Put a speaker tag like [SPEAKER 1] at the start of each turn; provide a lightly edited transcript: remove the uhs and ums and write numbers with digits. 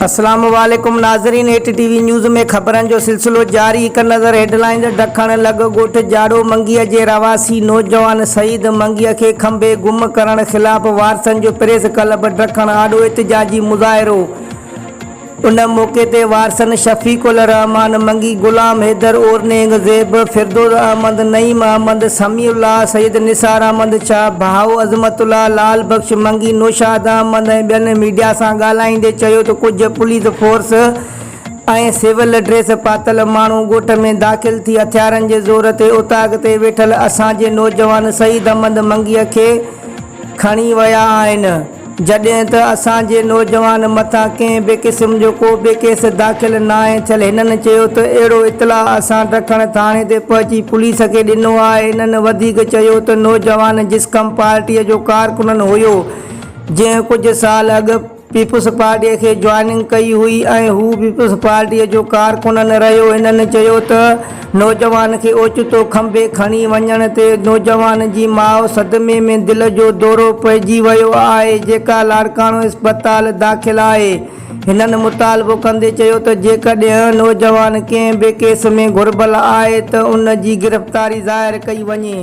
[SPEAKER 1] اسلام عليڪم ناظرين ايٽ ٽي وي نيوز ۾ خبرن جو سلسلو جاري هڪ نظر هيڊلائنز ڊکڻ لڳ ڳوٺ جاڙو منگيء جي رهواسي نوجوان سعيد منگيء کي کنڀي گم ڪرڻ خلاف وارثن جو پريس ڪلب ڊکڻ آڏو احتجاجي مظاهرو ان موقعي تي وارثن شفيق الرحمان منگي، غلام حيدر اورنينگ زيب، فردوس احمد، نعيم احمد، سميع الله، سيد نثار احمد شاهه، ڀائو عظمت الله، لعل بخش منگي، نوشاد احمد ۽ ٻين ميڊيا سان ڳالهائيندي چيو ته ڪجهه پوليس فورس ۽ سول ڊريس پاتل ماڻهو ڳوٺ ۾ داخل ٿي هٿيارن جي زور تي اوطاق تي ويٺل اسان جي نوجوان سعيد احمد منگيء کي کڻي ويا آهن. جڏهن ته اسان جي نوجوان مٿان ڪنهن به قسم جو ڪو به ڪيس داخل ناهي ٿيل هنن چيو ته اهڙو اطلاع اسان ڊکڻ ٿاڻي تي پهچي پوليس کي ڏنو آهي هنن وڌيڪ چيو ته نوجوان جسقم پارٽيء جو ڪارڪنن هيو جنهن ڪجهه سال اڳ پيپلز پارٽيء کي جوائننگ ڪئي هئي ۽ هو پيپلز پارٽيء جو ڪارڪنن رهيو هنن چيو ته نوجوان کي اوچتو کنڀي کڻي وڃڻ تي نوجوان جي ماء صدمي ۾ دل جو دورو پئجي ويو آهي جيڪا لاڙڪاڻو اسپتال داخل آهي هنن مطالبو ڪندي چيو ته جيڪڏهن نوجوان ڪنهن به ڪيس ۾ گهربل آهي ته ان جي گرفتاري ظاهر ڪئي وڃي.